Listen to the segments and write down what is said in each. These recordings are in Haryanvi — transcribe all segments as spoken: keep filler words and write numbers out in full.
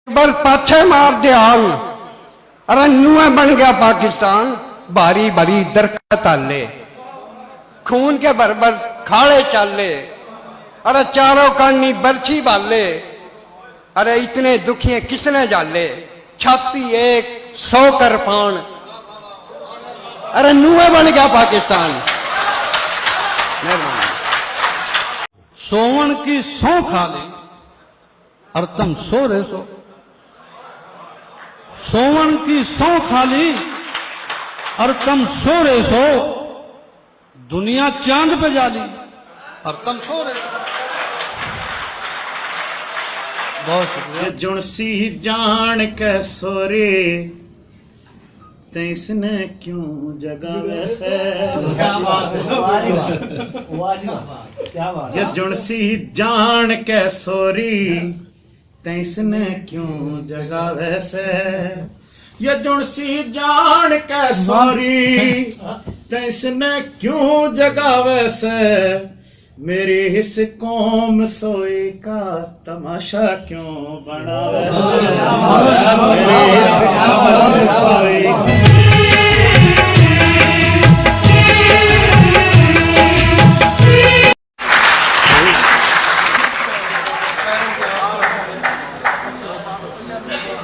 एक बार पाछे मार ध्यान, अरे न्यूए बन गया पाकिस्तान। भारी भारी दरख्त हाले, खून के भर भर खाले चाले, अरे चारों कानी बरछी भाले। अरे इतने दुखिए किसने झाले, छाती एक सौ कर पान। अरे न्यूए बन गया पाकिस्तान। मेहरबानी। सोवण की सौं खा ली और तम सो रहे सो। सोवण की सौं खा ली और तम सो रहे सो। दुनिया चांद पे जा ली और तम सो रहे। बहुत शुक्रिया। ये जुणसी जान के सोरे, तै इसने क्यों जगावे से? क्या बात है, वाह जी वाह। वाह जी वाह। क्या बात है। ये जुणसी जान के सोरी, तै इसने क्यों जगावे से? ये जुणसी जान के सोरी, तै इसने क्यों जगावे से? मेरी इस कौम सोई का तमाशा क्यों बनावे? मेरी इस कौम सोई।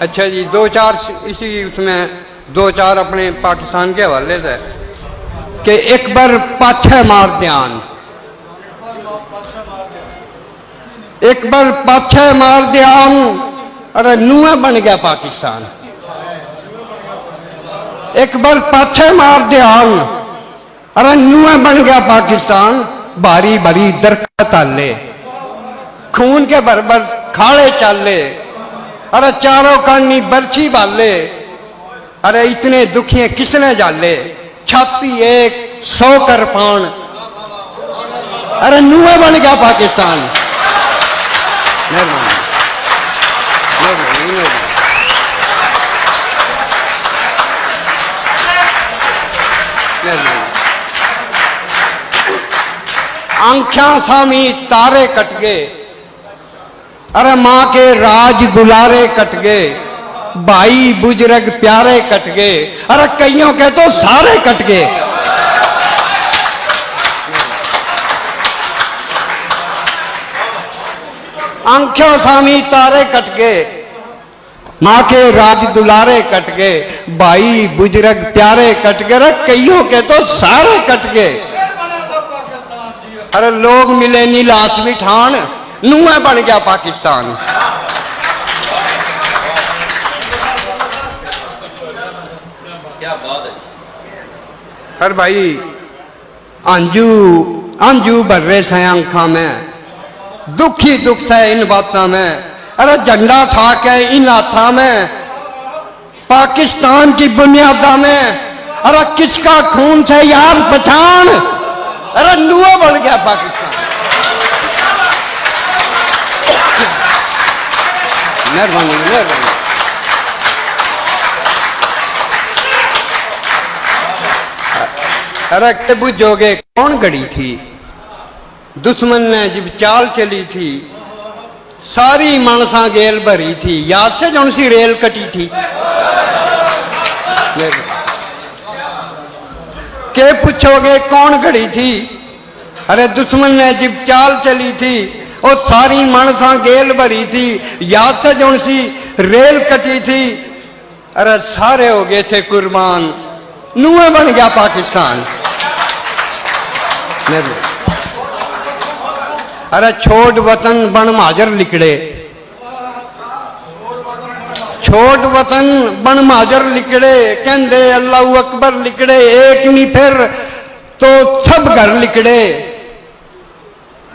अच्छा जी, दो चार इसी उसमें दो चार अपने पाकिस्तान के हवाले से कि एक बार पाछे मार ध्यान, एक बार पाछे मार ध्यान, अरे न्यूए बन गया पाकिस्तान। एक बार पाछे मार ध्यान, अरे न्यूए बन गया पाकिस्तान। भारी भारी दरख्त हाले, खून के भर भर खाले चाले, अरे चारों कानी बरछी भाले। अरे इतने दुखिए किसने झाले, छाती एक सौ कर पान। अरे न्यूए बन गया पाकिस्तान। मेहरबानी, मेहरबानी, मेहरबानी। मेहरबानी। आंख्यां सामी तारे कट गए, अरे माँ के राज दुलारे कट गए, भाई बुजुर्ग प्यारे कट गए, अरे कईयों के तो सारे कट गए। आंख्यों सामी तारे कट गए, माँ के राज दुलारे कट गए, भाई बुजुर्ग प्यारे कट गए, अरे कईयों के तो सारे कट गए। अरे लोग मिले नी लाश बिठान, न्यूए बन गया पाकिस्तान। क्या बात है। अरे भाई, आंजू, आंजू भर रहे सै आंखां में, दुखी दुख सै इन बातां में। अरे झंडा ठा के इन हाथां में, पाकिस्तान की बुनियादा में, अरे किसका खून से यार पठान, अरे न्यूए बन गया पाकिस्तान। मेहरबानी, मेहरबानी। अरे के बुझोगे कौन घड़ी थी, दुश्मन ने जिब चाल चली थी, सारी मानसा गेल भरी थी, याद से जौन सी रेल कटी थी। के पूछोगे कौन घड़ी थी? अरे दुश्मन ने जिब चाल चली थी, ओ सारी मानसा गेल भरी थी, याद से जौन सी रेल कटी थी। अरे सारे हो गए थे कुर्बान, न्यूए बन गया पाकिस्तान। मेरे, अरे छोड़ वतन बन महाजर लिकड़े, छोड़ वतन बन महाजर लिकड़े, कहंदे अल्लाहू अकबर लिकड़े, एक नहीं फिर तो सब घर लिकड़े।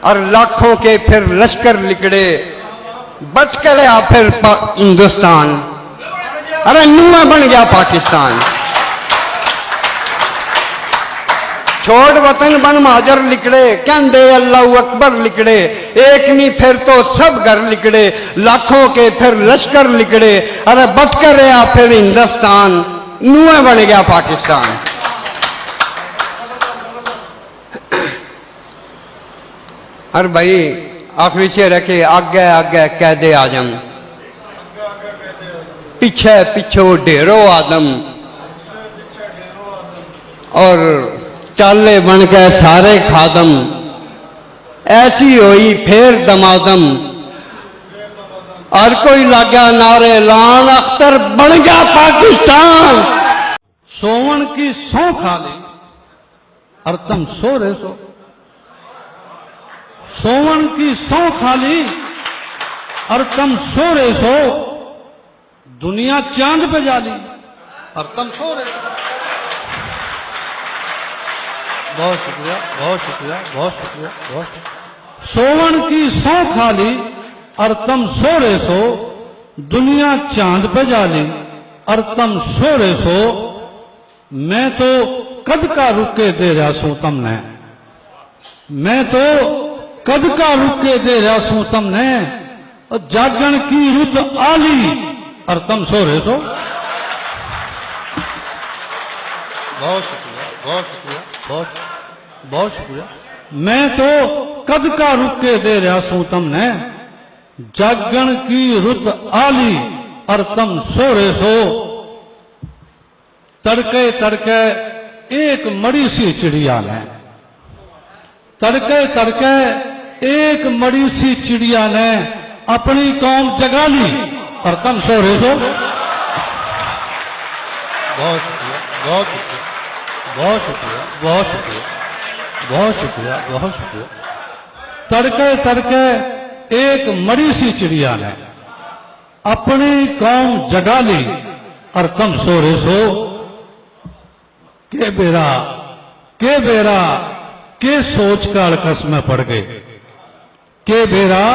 और लाखों के फिर लश्कर लिकड़े, बट के रहा फिर पा-, हिंदुस्तान। अरे न्यूआ बन गया पाकिस्तान। छोड़ वतन बन महाजर लिकड़े, कहंदे अल्लाहू अकबर लिकड़े, एक नहीं फिर तो सब घर लिकड़े, लाखों के फिर लश्कर लिकड़े। अरे बट के रहा फिर हिंदुस्तान, न्यूआ बन गया पाकिस्तान। अरे भाई, आखिरी शेर है कि आगे आगे कैदे आजम। पीछे पीछे ढेरों आदम, और चाले बन के सारे खादम। ऐसी होई फेर दमादम, हर कोई लाग्या नारे लान, अख्तर बन गया पाकिस्तान। सोवण की सौं खा ली और तम सो रहे सो। सोवण की सौं खा ली और तम सो रहे सो। दुनिया चांद पे जा ली और तम सो रहे सो। बहुत शुक्रिया, बहुत शुक्रिया, बहुत शुक्रिया, बहुत शुक्रिया। सोवण की सौं खा ली और तम सो रहे सो। दुनिया चांद पे जा ली और तम सो रहे सो। मैं तो कद का रुके दे रहा सूं तमने, मैं तो कद का रुके दे रहा सूं तमने। और जागण की रुत आली और तम सो रहे सो। बहुत शुक्रिया, बहुत शुक्रिया, बहुत, बहुत शुक्रिया। मैं तो कद का रुके दे रहा सूं तमने, जागण की रुत आली और तम सो रहे सो। तड़के तड़के एक मड़ी सी चिड़िया ने, तड़के तड़के एक मड़ी सी चिड़िया ने अपनी कौम जगा ली और तम सो रहे सो। बहुत शुक्रिया, बहुत शुक्रिया, बहुत शुक्रिया, बहुत शुक्रिया, बहुत शुक्रिया, बहुत शुक्रिया। तड़के तड़के एक मड़ी सी चिड़िया ने अपनी कौम जगा ली और तम सो रहे सो। के बेरा, के बेरा, के सोच का अलकस में पड़ गए, के बेरा,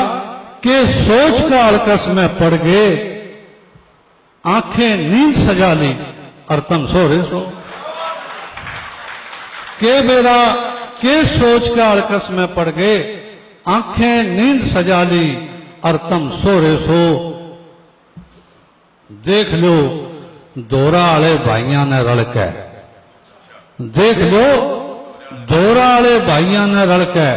के सोच का अलकस में पड़ गए। आंखें नींद सजा ली और तम सो रहे सो। के बेरा, के सोच का अलकस में पड़ गए। आंखें नींद सजा ली और तम सो रहे सो। देख लो, धोरा आले भाइयां ने रल के, देख लो, धोरा आले भाइयां ने रल के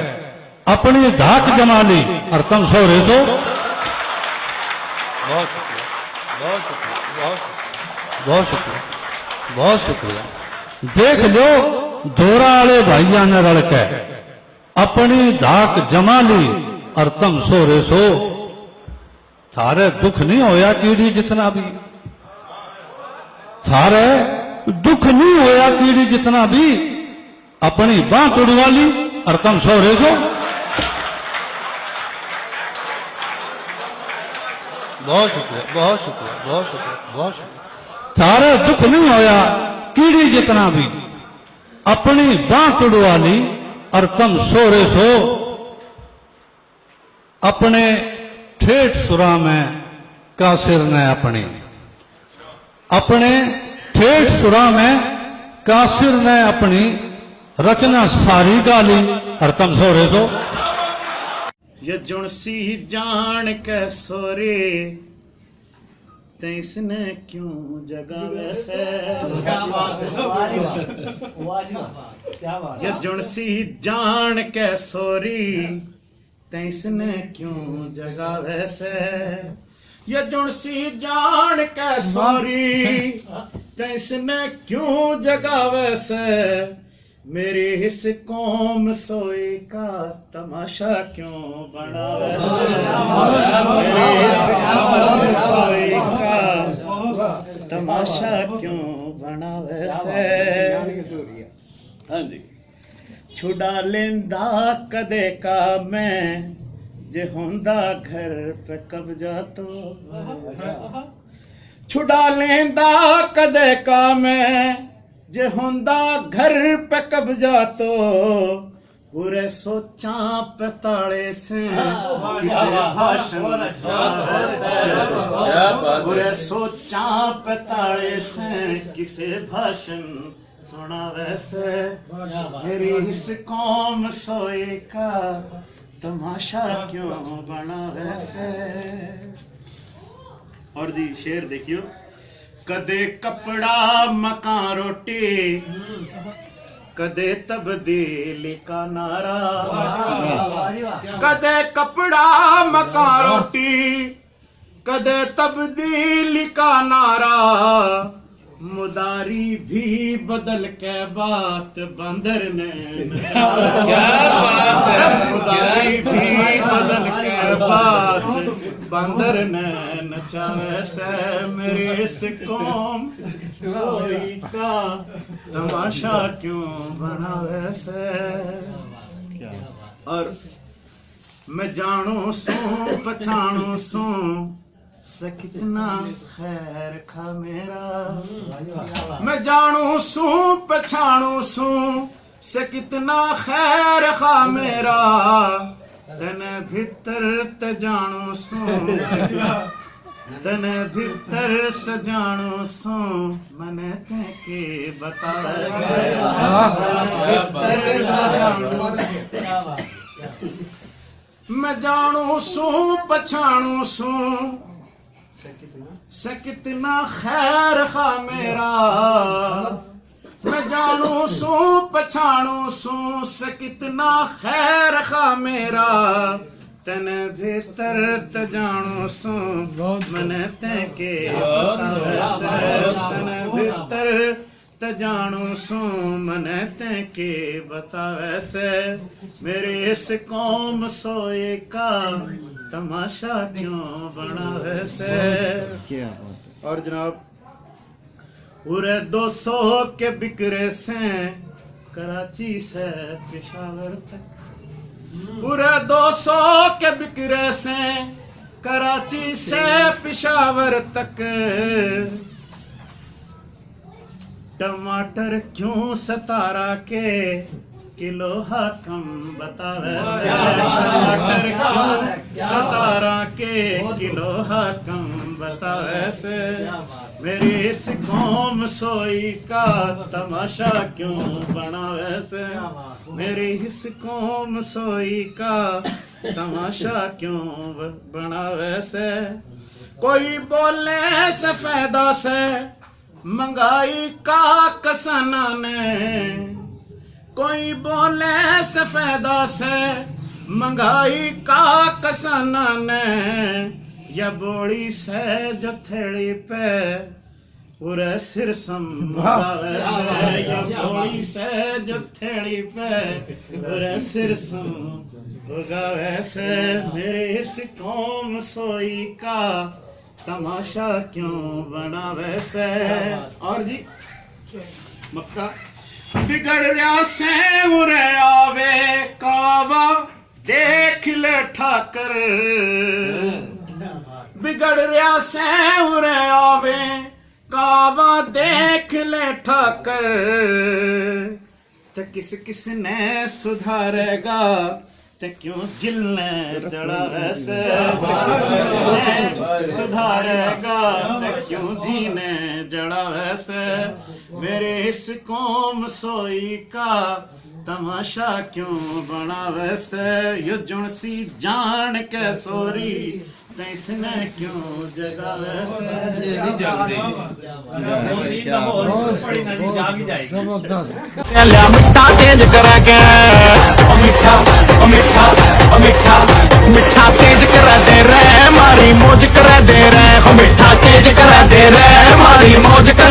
अपनी धाक जमा ली और तम सो रहे सो। बहुत शुक्रिया, बहुत शुक्रिया, बहुत शुक्रिया, बहुत शुक्रिया, बहुत शुक्रिया। देख लो, धोरा आले भाइयां ने रल के अपनी धाक जमा ली और तम सो रहे सो। थारे दुख नहीं होया कीड़ी जितना भी, थारे दुख नहीं होया कीड़ी जितना भी, अपनी बांह तुड़वा ली और तम सो रहे सो। बहुत शुक्रिया, बहुत शुक्रिया, बहुत शुक्रिया, बहुत शुक्रिया। थारे दुख नहीं होया कीड़ी जितना भी, अपनी बांह तुड़वा ली और तम सो रहे सो। अपने ठेठ सुरां में कासिर ने अपनी, अपने ठेठ सुरां में कासिर ने अपनी रचना सारी गा ली और तम सो रहे सो। ये जुणसी जान के सोरे, तै इसने क्यों जगावे से? क्या बात है, वाह जी वाह, वाह जी वाह, क्या बात है। ये जुणसी जान के सोरी, तै इसने क्यों जगावे से? ये जुणसी जान के सोरी, तै इसने क्यों जगावे से? मेरी इस कौम सोई का तमाशा क्यों बनावे से? मेरी इस कौम सोई का तमाशा क्यों बनावे से? हाँ जी। छुड़ा लेंदा कदे का मैं, जे होंदा घर पे कब्जा तो। छुड़ा लेंदा कदे का मैं, जे होंदा घर पे कब्जा तो। बुरे सोचां पे ताले से, किसे भाषण सुनावे से। बुरे सोचां पे ताले से, किसे भाषण सुनावे से। मेरी इस कौम सोई का तमाशा क्यों बनावे से। और जी शेर देखियो, कदे कपड़ा मकान रोटी, कदे तब्दीली का नारा। कदे कपड़ा मकान रोटी, कदे तब्दीली का नारा, मुदारी भी बदल के बात बंदर ने नचावे। क्या बात है। मुदारी भी बदल के बात बंदर ने नचावे से। मेरे इस कौम सोई का तमाशा क्यों बनावे से। और मैं जानू सूं, पछाणू सूं, से कितना खैर खा मेरा। मैं जानू सूं, पछाणू सूं, से कितना खैर खा मेरा। तने भीतर ते जानू सूं, तने भीतर से जानू सूं, मने ते के बतावे से। भीतर से जानू। मैं जानू सूं, पछाणू सूं, से कितना खैर खा मेरा। मैं जानू सूं, पछाणू सूं, से कितना खैर खा मेरा। तने भीतर ते जानू सूं, मने ते के बतावे से। तने भीतर ते जानू सूं, मने ते के बतावे से। मेरे इस कौम सोए का तमाशा क्यों बनावे से। क्या बात है। और जनाब, उरे दो सौ के बिकरे से कराची से पेशावर तक। उरे दो सौ के बिकरे से कराची से पेशावर तक। टमाटर क्यों सतारा के किलो हाकम बतावे से। टमाटर क्यों सतारा के किलो हाकम बतावे से। मेरी इस कौम सोई का तमाशा क्यों बनावे से। मेरी इस कौम सोई का तमाशा क्यों ब-, बनावे से। कोई बोले सफेदा से महंगाई का कसाना ने, कोई बोले सफेदा से महंगाई का कसाना ने, या बोली से जो थैली पे उरे सिर समगावे से, या बोली से जो थैली पे उरे सिर समगावे से। मेरे इस कौम सोई का तमाशा क्यों बनावे से। और जी, मक्का बिगड़ रहा से उरे आवे कावा, देख ले ठाकर। बिगड़ रहा से उरे आवे कावा, देख ले ठाकर। तो किस किस ने सुधारेगा, ते क्यों दिल ने जड़ावे से। किस किस ने सुधारेगा, ते क्यों जी ने जड़ावे से। मेरे इस कौम सोई का तमाशा क्यों बनावे से। यो जुणसी जान के सोरी, तै इसने क्यों जगावे से? ये नहीं जगदे। क्या बात है। क्या बात है। जबरदस्त। लिया मिठा तेज करा के, ओ मिठा, ओ मिठा, ओ मिठा, मिठा तेज करा दे रे, मारी मौज करा दे रे, ओ मिठा तेज करा दे रे, मारी मौज करा